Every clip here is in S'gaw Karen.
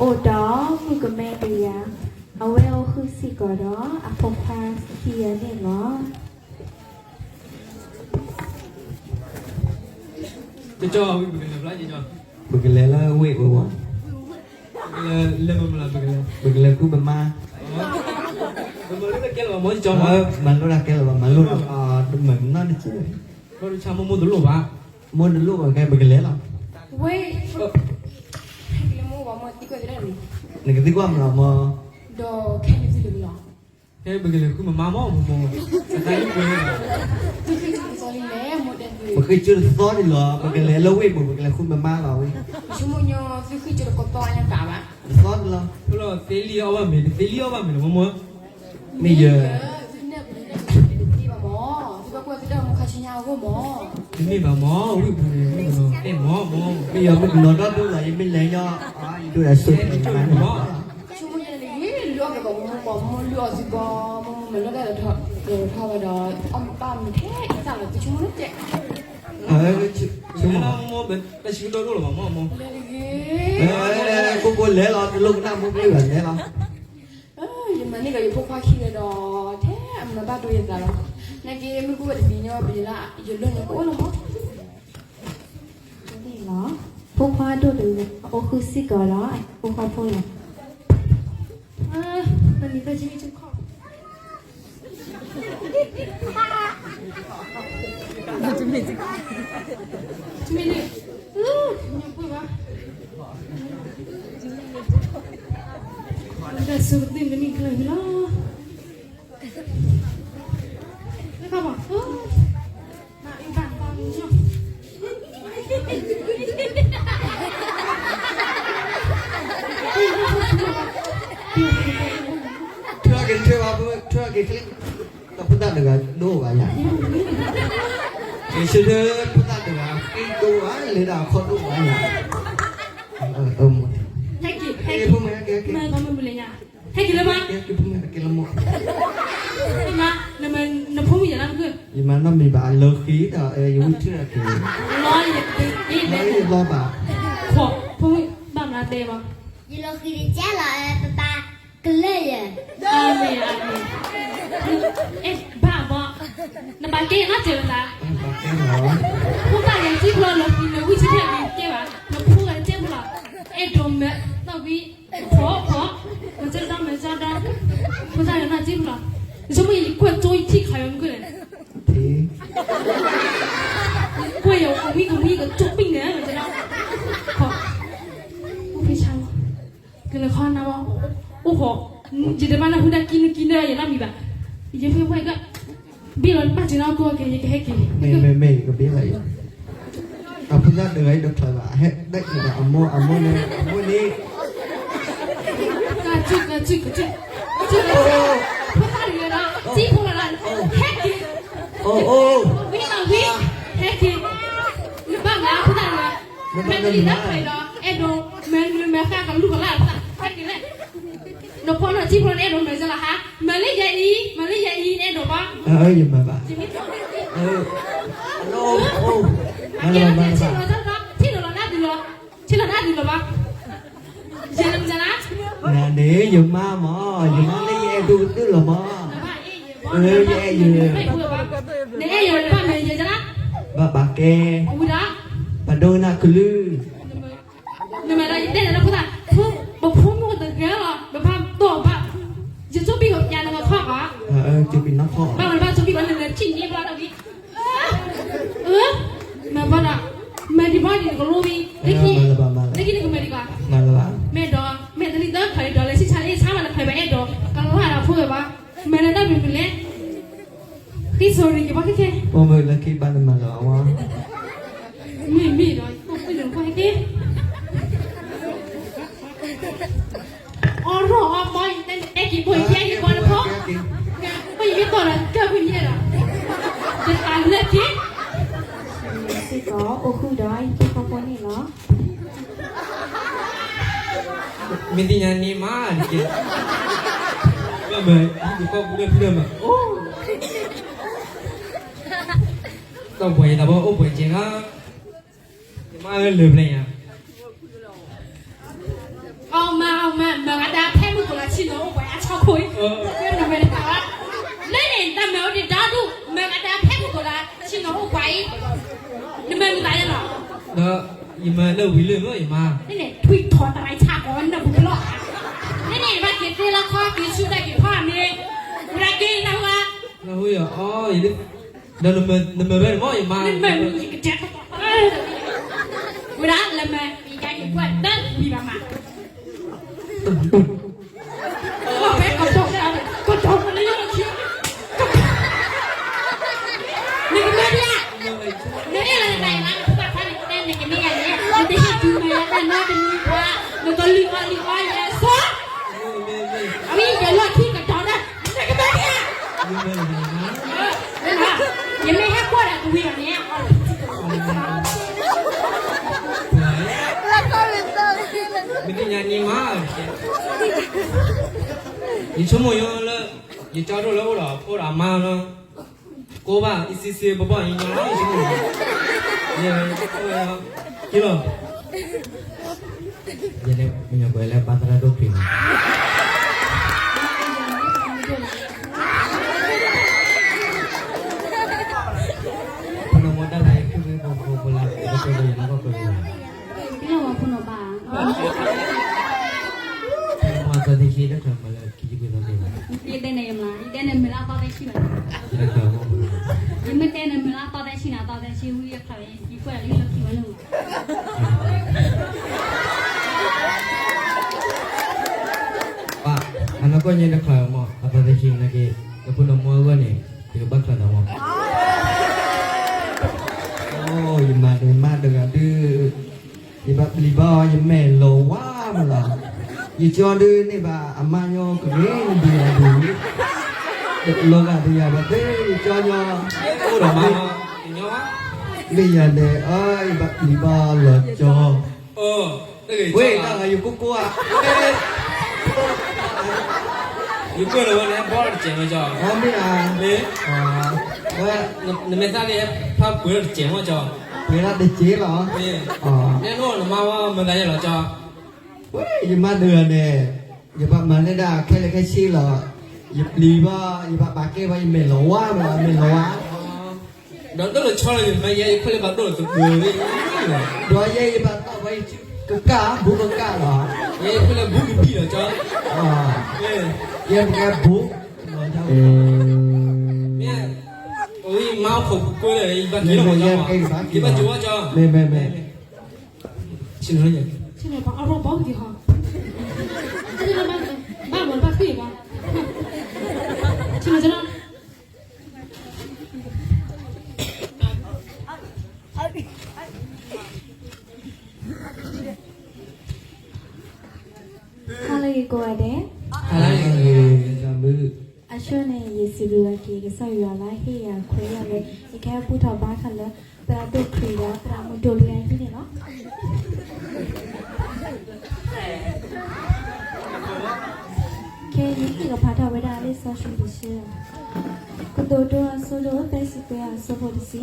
အိၣ်ဒီးမုၣ်ကမဲတဂၤ, အဝဲအိၣ်ဃုာ်စ့ၢ်ကီးဒီးအဖိခွါခံဂၤန့ၣ်လီၤ. ကၠီ ဝံၤပကလဲၤဖျါကၠီ, ပကလဲၤလၢဝ့ၢ်ပူၤ, ပကလဲၤလၢမုၢ်မလၤ ပကလဲၤ, ပကလဲၤဃုပမါ, ပမၤလိတၢ်ကဲလၢၤဘၣ် မ့ၢ်ကၠီမး, မၤလိတၢ်ကဲလၢၤဘၣ် မၤလိတၢ်, တမၤနီတစဲး, တၢ်ဆါမိၢ်မိၢ်တလိၣ်ဘၣ်, မိၢ်တလိၣ်ဘၣ် ကဲပကလဲၤလီၤ. ဝ့ၢ် နကသံကွၢ်မးလီၤမး, ဒီးခဲန့ၣ်သံလီၤ, ခဲပကလဲၤဃုမမါမး မိၢ်မိၢ်, အတၢ်လၢပှဲၤ, ပဃ့ကၠိတသီန့ၣ်လီၤ, ပကလဲၤလၢဝ့ၢ်ပူၤ ပကလဲၤဃုမမါလီၤဝဲ, ဆိကမိၣ်ညီသုဃ့ကၠိတကသီညါတၢ်ဘၣ်, တသီန့ၣ်လီၤ, သ့လံအီၣ်ဘၣ်မ့ၤ တသ့လံအီၣ်ဘၣ်မ့ၤလီၤ မိၢ်မိၢ်, မ့ၢ်ယၤ တမ့ၢ်ဘၣ်မး ဝ့ၢ်ပူၤန့ၣ် မ့ၢ်ကနီၤတဲမးမး, မ့ၢ်ယၤမ့ၢ်ကနီၤဒီဒူၣ်လီၤ ယမ့ၢ်လဲၤညီ, ယဒိၣ်ဒၣ်ဆိၣ်ဂ့ၤမး, ဆိကမိၣ်ယဲန့ၣ် လုၢ်အီၣ်က့ၤဘၣ်မိၢ်မိၢ် မိၢ်လုၢ်အီၣ်သုဘီ, မိၢ်မိၢ်မၤလီၤတၢ်လီၤထီၣ်ဝဲဒီး အီၣ်မ့ၤပၢ်မ့ၤထဲအံသၣ်လီၤ သုဆိကမိၣ်န့ၣ်တဲ, ဆိကမိၣ်, တၢ်ဆံးကတီၢ်ဒိၣ်လီၤဘၣ်မိၢ်မိၢ်, ကိၢ်ကိၢ်လဲၤလီၤ တလိၣ်ကနၣ်မိၢ်မ့ၢ်ဘၣ်လဲၤလီၤ ယမၤန့ၢ်က့ၤယဖိခွါခံဂၤဒီး ထဲအမၤဘၣ်ဒိယသးလီၤ, နာ်က့မ့ၢ်ကူၣ်ဝဲတနံၤညါ ပယီၤလၢယလိၣ်န့ၣ်ကအိၣ်လီၤမး, န့ၣ်လီၤ, ဖိခွါဒိၣ်တဂၤ အိၣ်ဃုာ်စ့ၢ်ကီးဒီး ဖိခွါဖိလီၤ, ပနံၤဖဲဆံမ့ၢ်ဆူခီၣ် တမ့ၢ်န့ၣ်, ညိၣ်ပှၢ်ဘၣ်, ဒီးဆိကတၢၢ်တမ့ၢ်ကျၢၤလီၤ, နခီဘၣ်, နအံၤဘၣ်ဘၣ်ညိၣ် ထၢက့ၤထၢဘၣ်, ထၢက့ၤချ့, တဖိသၣ်တဂၤဒိၣ်ဘၣ်ယၤ, က့ၤဆၢထၢၣ်ဖိသၣ်တဂၤ က့ၤဒိၣ်ဘၣ် လဲၤဒၣ်အခီဒိၣ်ဘၣ်ယၤ, ဟဲက့ၤ, ဟဲက့ၤ, မ့ၢ်ကမ့ၢ်ပူၤလဲၣ်ညါ, ဟဲက့ၤလၢမး, က့ၤလၢမး, မ့ၢ်မး, နဖိမုၣ်ယၤလၢမုၢ်, ယမၤနီတမံၤဘၣ် အလီၤဃံၤဒီး ယဝံထံၣ်အက့ၤ, လီၤယၤ, လီၤဘၣ်, ဖိမုၣ်ဘၣ်မနုၤတဲဘၣ်, ယလီၤဃံၤတကဲလီၤ ပပၢ်ကလၢာ်ယဲ, အမ့ၢ်, အမ့ၢ်, အဲၣ်ဘၣ်ဘၣ်, နပာ်ကဲနီတစဲးလီၤသး, ဖိသၣ်ယၤစံၣ်ဖျိလီၤဃံၤ နဝံထံၣ်ဖဲက့ၤကဲဘၣ် နဖိဂၤတစဲးဖိလီၤ, အဲၣ်ဒိးမၤသီၣ်ဝံၤ ဖီဖီ, မၤစၢၤဒီးမၤစၢၤဒီး, ဖိသၣ်ယၤနီၢ်စံၣ်ဖျိလီၤ, ယဆိကမိၣ်ယကွၢ်ကၠိယထံၣ်ခးယၤမုၢ်ကၢၢ်န့ၣ်, ကွၢ်ယၤအဝံကဝံကကၠိပံၣ်န့ၣ်, ဖီ, အိၣ်ဖဲဆါလီၤ, ကလဲၤခီနၤဘၣ်, အိၣ်ဃီ, ယတဘၣ်နၢ်ဟူတၢ်ကံနုကံနၢယနီတမံၤဘၣ်, ယဖဲဝဲက ဘ့ၣ်လီၤဘၣ်စၢၤနီၢ်ကီၢ်က့ၤ ယကဟဲက့ၤ, မ့ၢ်မ့ၢ်မ့ၢ် ယကဘ့ၣ်လီၤအံၤ, အဖိသၣ်တဂၤအံၤတဖျါဘၣ် ဟဲဒၣ်က့ၤဒီးအမိၢ် အမိၢ်န့ၣ် အမိၢ်န့ၣ်, ကစုကစုကစု, ကစုကစု, ဖိသၣ်တဂၤဒီး စံၣ်ဖိလီၤဒီး ဟဲက့ၤ, အိၣ်အိၣ်, ဝံၤလီၤဝံၤ, ဟဲက့ၤ, နဘၣ်မၤဖိသၣ်တဂၤ, မ့ၢ်တလံၤတၢ်ဖျါဒီး အဲၣ်ဒိး, မ့ၢ်နမၤဃၣ်ကလူၢ်ကလၢ်သး ဟဲက့ၤလဲၣ် နဖိန့ၣ်စံၣ်ဖိန့ၣ် အဲၣ်ဒိးမၤစၢၤလီၤဟါ, မၤလၢယဲအံၤ, မၤလၢယဲအံၤ အဲၣ်ဒိးဘၣ်, ယမၤဘၣ်, ထံၣ်လီၤလၢဒုးလီၤ, ထံၣ်လီၤလၢဒုးလီၤဘၣ်, ယဲလၢမၤ, နန့ၣ် ယမါမး, ယမါလၢယအဲၣ်ဒိးကတၢၢ်လီၤမး, ယအဲၣ်ယဲ, နအဲၣ်ယဲဘၣ်မၤယဲလၢ, ဘၣ်ဘၣ်ကဲ, ပှၤဒိကနၣ်ကလုၢ် နမၤဒီးယတဲနၤလၢဖိသၣ်, ပဖိမုၣ်တဂၤလီၤ, ပဘၣ်တီၢ်ဘၣ်, ယဆိဘံၣ်ကပျးနကခီၣ်ဘၣ်, ဘၣ်မနုၤဘၣ်ဆိဘံၣ်ဘၣ် နလဲၤထံၣ်န့ၢ်ဘၣ်ဒီးဝံၤ, မၤဘၣ်ဒီး, မၤဒံးဘၣ်ဒံးနကလိဝံၤ, လၢခံနကမၤဒံးဘၣ်, မ့ၢ်ဒီး, မ့ၢ်တလံၤတၢ်ခီဒီး လဲၤဆံၣ်ဆါလၢဆါမး နခီဘၣ်အဲၣ်ဒိး, ကလီၤဒီးဖိဂၤဘၣ်, မၤဒီးတၢ်မနုၤလဲၣ် ဟံး sorry ကဘၣ်ခဲခဲ, ပမ့ၢ်လၢခံဘၣ်နမၤလၢၤအဝဲ, မ့ၢ်မ့ၢ်ဒီး ပှၤဟဲက့ၤ, အီၣ်ရီၣ်အီၣ်မီၢ် ယတဲက့ၤဘိယဲက့ၤဘီတဖီ, ပယမ့ၢ်ကီၢ်ဒီးကၢၢ်ပယဲဒီး, ယတၢ်လၢက့ၤ, စ့ၢ်ကီးအိၣ်ဃုာ်ဒီးဟံၣ်ဖိဃီဖိန့ၣ်လီၤ. မ့ၢ်သ့ၣ်ညါန့ၣ်မးတက့ၢ်, ဘၣ်မၤဟံၣ်ဖိဃီဖိလၢဖျၢၣ်မး, အိၣ်, တၢ်ပှၤယသးဘၣ်အိၣ်ပှဲၤကဲခါ, ယမါလၢပျဲညါ, အီၣ်မး ယမၤလၢဝံၤလၢမ့ၢ်ယမါ, န့ၣ်န့ၣ် ထွံၣ်ထီၣ်တရံးဆၣ်ကီးနၢ်ပူၤကလီၤ, န့ၣ်န့ၣ် ဘၣ်က့ၤသ့လီၤခီက့ၤဆူၣ်တၢ်က့ၤဖီမ့ၢ်, ဝဲဒၣ်က့ၤနၢ်ဟူဧါ, နၢ်ဟူယၤအီၤ, ဒီးနမၤဝဲန့ၣ်မ့ၢ်ယမါ, နမၤယကတဲ, ဝဲဒၣ်လၢမၤ ယကက့ၤကွၢ်တၢ်ဝံၤဘၣ်မး ဖဲကတီၢ်ကတီၢ်လၢယလီၢ်ခံ, နကမၢဒံဧါ, နအဲၣ်လီၤနသးယၤလၢနဖိသၣ်ခွါန့ၣ် တဲနကမ့ၢ်ယၤန့ၣ် နတဟ့ၣ်တုၤမၤယၤတၢ်နီတမံၤဘၣ်, နကလုၢ်အီၣ်လုၢ်အီယဲသိး, ဝံယလီၢ်ခံကတီၢ်ဒၣ်, နကမၢဒံဧါ, ယမ့ၢ်ဟဲကွၢ်ဒီးကဝံၤအီၤန့ၣ် မ့ၢ်ကညးနံၤမး, ယဆိကမိၣ်ယလၢ ယကၠီဒိၣ်လၢအိၣ်ဒီးအဖိဒီးအမါလီၤ, ကိးဘၣ် အံစံစ့ ပဘီၣ်အံညါလီၤ, ယဆိကမိၣ်, ယလီၤ, ယမ့ၢ်ကွဲးလၢပၢ်သရၣ်ဒိၣ်ဖံးမး ဖိနီၢ်မိၢ်တၢ်လၢယခုၣ်မ့ၢ်ဖိဖိဖိလၢ ယကကွဲးလၢယနီၢ်ကီၢ်ကွဲးလၢယၤ, ကလီၤဝဲဖိနီၢ်ဘၣ်, ဖိနီၢ်မိၢ်သၢသ့ၣ်ဆံတၢ်ချၢမၤလၢခံဆံခွံသီသ့ၣ်ဘၣ်, ယတဲန့ၣ်ယမါ ယတဲန့ၣ်မ့ၢ်လၢအသီသၢဆံဘၣ်, ယမ့ၢ်တဲန့ၣ်မ့ၢ်လၢအသီသၢဆံန့ၣ် အသီသၢဆံဝံၤအခါ ယကွဲးလၢယလီၢ်ခံဝဲလၢ ပၢ်, အနီၢ်ကီၢ်ညါတချုးမး အသီသၢဆံနာ်က့ ယဖိနီၢ်မိၢ်အဂီၢ်န့ၣ် ယကဘၣ်ချုးဒီးမး, အိ ယမၤဒုးမၤဒုးဂၤဒုး, ယဘၣ်ပျံၤဘၣ်အီၤ ယမဲာ်လီၤဝါမးလီၤ, ယကၠီဒုးန့ၢ်ဘၣ်အမါညီကရ့ၣ်ဒုးယၤဒုး, လီၤဂာ်ဒုးယၤဘၣ်သ့ ယကၠီညီ, အိၣ်ဒီးမါ မ့ၢ်ယၤန့ၣ် အၢ ယဘၣ်ပျံၤဘၣ်လီၤကၠီ, ဝဲတၢ်ဂၤယကိၢ်ကိၢ်ဧါ, ယကွဲးလီၤဝဲန့ၣ် ဘီတစဲးမးကၠီ, မ့ၢ်ဧါ, နမ့ၢ်သးလၢဖးပှဲၤလီၤတစဲးမးကၠီ, ပှဲၤလီၤတစဲးလီၤ, နဲနအိၣ်နမါဝဲမၤသးယဲလီၤကၠီ, ဝဲ ယမါဒုးဂၤန့ၣ် ယဘၣ်မၤန့ၢ်ဒၣ်ခဲလၢာ်ခဲဆ့လီၤ, ယပျံၤဘၣ် ယဘၣ်ပာ်ကဲဘၣ် ယမဲာ်လီၤဝါမး မဲာ်လီၤဝါ ဒီးဒိၣ်လၢဆီလီၤ ယမ့ၢ်ယဲယခွဲးလၢဘၣ်ဒိၣ်လၢသပှၢ်, ဒီးယဲယဘၣ်တီၢ်ဘၣ်ယကကၢ် ဘူးကကၢ်လီၤ, ယဲယခွဲးလၢဘူးကဘံၣ်လီၤကၠီ, ယဲပကဲဘူး, မ့ၢ်, အဝဲမါအိၣ်ခိးပူၤကွဲလၢ ယဘၣ်က့ၤလီၤမးကၠီ, ယဘၣ်က့ၤဝဲကၠီ, မ့ၢ်, မ့ၢ်, မ့ၢ်, ဆ့ၣ်နီၤ, ဆ့ၣ်နီၤ ပှၤအီၣ်ဘီက့ၤဟီ, ဘၣ်မၤဘၣ်ဃ့ၢ်ဘၣ်, ဆ့ၣ်နီၤ ဆ့ၣ်နီၤ ဟါလၢအဂ့ၤကိးဂၤဒဲး, ဟါလၢအဂ့ၤ, အဆိန့ၣ် ယစံးဘျုးဘၣ်က့ၤ ကစၢ်ယွၤလၢဟ့ၣ်ယၤခွဲးယာ်လၢ ယကဟဲဘူၣ်ထီၣ်ဘါထီၣ်လၢ သရၣ်ဒိၣ်ခရံာ်ဒီးသရၣ်မုၣ်ဒိၣ်လၢအဟံၣ်န့ၣ်လီၤ. ခဲအံၤ ယကဖးထီၣ်ဝဲဒၣ်လံာ်စီဆှံတဆၢ, ကတိၤဒိအဆၢဒိၣ်သၢဆံသၢ အဆၢဖိတဆံ,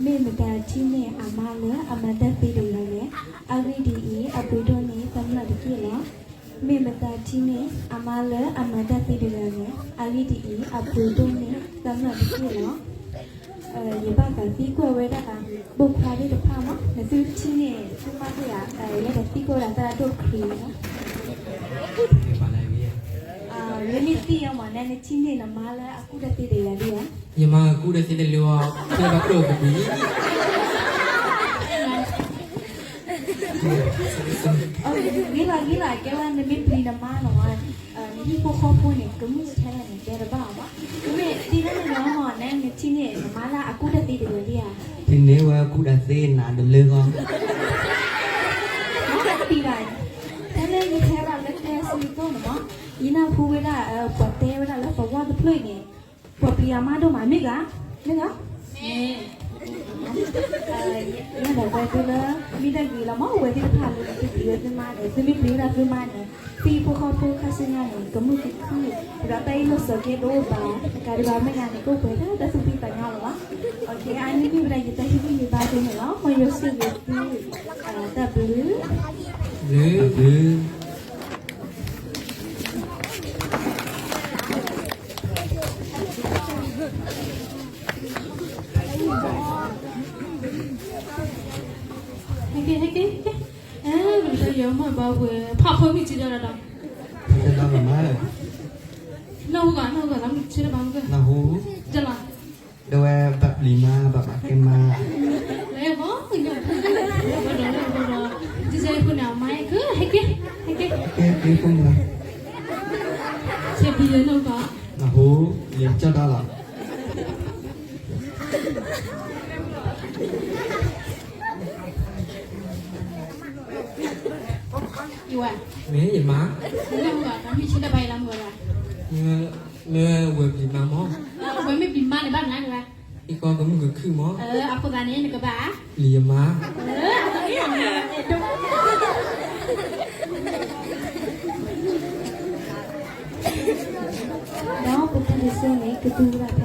မ့ၢ်မတၤထံၣ်န့ၢ်အမါလၢအမၤတၢ်သ့တဂၤလဲၣ်. အဂ့ၢ်ဒ်အံၤ, အပှ့ၤဒိၣ်န့ၢ်သၢမျၢ်တက့ၢ်လီၤ. မ့ၢ်မတၤထံၣ်န့ၢ်အမါလၢအမၤတၢ်သ့တဂၤလဲၣ်. အဂ့ၢ်ဒ်အံၤ, အပှ့ၤဒိၣ်န့ၢ်သၢမျၢ်တက့ၢ်လီၤ. ယဘၣ်သးသံကွၢ်ဝဲဒၣ် ပိာ်ခွါသ့ၣ်တဖၣ်မး နသုထံၣ်န့ၢ်သုမါသ့ဧါ. ယဲဒၣ်သံကွၢ်ဝဲဒၣ်သရၣ်ဒိၣ်ခရံာ်လီၤ. နမ့ၢ်သံအီၤမး နနထံၣ်န့ၢ်နမါလၢအကူၣ်တၢ်သ့တဂၤဒံးဧါ. ယမါကူၣ်တၢ်သ့တလၢအီၤ ဖဲဘၣ်ကျိၣ်ကပူၤ ဂ့ၤလီၤ ဂ့ၤလီၤ ကဲဝဲ နမ့ၢ်ပျံၤနမါလီၤ, နဟံၣ်ဖိဃီဖိန့ၣ် ကမုၢ်ထဲလဲၣ်န့ၣ် တဲတဘၣ်ဘၣ်. မ့ၢ်သံလၢနမါမး နနထံၣ်န့ၢ်နမါလၢအကူၣ်တၢ်သ့တဂၤဒံးဧါ. ထံၣ်န့ၢ်ဝဲကူၣ်တၢ်သ့နၤတလၢဂီၢ် မ့ၢ်တံၢ်ဘၣ်, ဖဲလၢယဟဲဘၣ်လၢကျဲဆူယသိၣ်န့ၣ်မး ယနၢ်ဟူဝဲဒၣ် ပှၤတဲဝဲဒၣ်လၢပဝါတဖျၢၣ်အံၤန့ၣ် ပှၤပျံၤအမါဒိၣ်မး မ့ၢ်ဂ့ၤ, မ့ၢ်ဂ့ၤ ယဲဒၣ်ပှၤသုလၢ မ့ၢ်တၢ်ဂ့ၤလီၤမး အဝဲသ့ၣ်တဖၣ်လၢသုပျံၤဝဲသုမါန့ၣ် သုမ့ၢ်ပျံၤဝဲဒၣ်သုမါန့ၣ် သုဟံၣ်ဖိဃီဖိခါဆူညါန့ၣ် ကမုာ်ကခုၣ် ဒီးတၢ်အ့ၣ်လိာ်ဆိးက့တအိၣ်ဘၣ် တကးဒံးဘၣ်မ့ၢ်ဂ့ၤန့ၣ် ကအိၣ်ပှဲၤဒၣ်တၢ်သူၣ်ဖှံသးညီလီၤမး. အန့ၣ်မ့ၢ်ဝဲဒၣ်ယတၢ်ဟ့ၣ်ဂံၢ်ဟ့ၣ်ဘါဒ်န့ၣ်လီၤ. မ်ယွၤဆိၣ်ဂ့ၤသု တၢ်ဘျုး တၢ်ဘျုး ဟဲက့ၤ ဟဲက့ၤ ယမ့ၢ်ဘၣ်ဝဲ ဖးဖိမုၣ်ကံဒီးဒီး, နၢ်ဟူဂီၤ နၢ်ဟူဂီၤ လၢမုၢ်ဆ့တဘၣ်မုၢ်က, နၢ်ဟူ, ဒ်လီၤ, ဒီးဝဲဘၣ်ပျံၤမါ ဘၣ်ပာ်ကဲမါ, လၢဘီ, လၢဘီဒီး လၢဘီဒီး, ကစၢ်ယဖိန့ၣ် အမါယဲၢ်ခု ဟဲက့ၤ, ဟဲက့ၤ, ဟဲက့ၤဖိမုၣ်လီၤ, ဆဲးပျံၤယဲၢ်နီၢ်ကီၢ်, နၢ်ဟူ, လံာ်ကၠီၣ်ဒၣ်လီၤ. ယဝဲ, မ့ၢ်ယမါ, နမ့ၢ်ဘၣ် တၢ်မ့ၢ်ဆ့တဘၣ်ယလၢမုၢ်ဝဲဒၣ်, မ့ၢ်ဝဲပျံၤမါမၢ်, ဝဲမ့ၢ်ပျံၤမါန့ၣ် ဘၣ်မနုၤလဲၣ်, ယကီၢ်ကမုၢ်ကခုၣ်မၢ်, အဃိသတးန့ၣ် နကဘၣ်, ပျံၤယမါ, အဲၣ်ဒိး, ဒီးပဖိလံၤစိန့ၣ် ကသူဝဲဒၣ်ဖဲ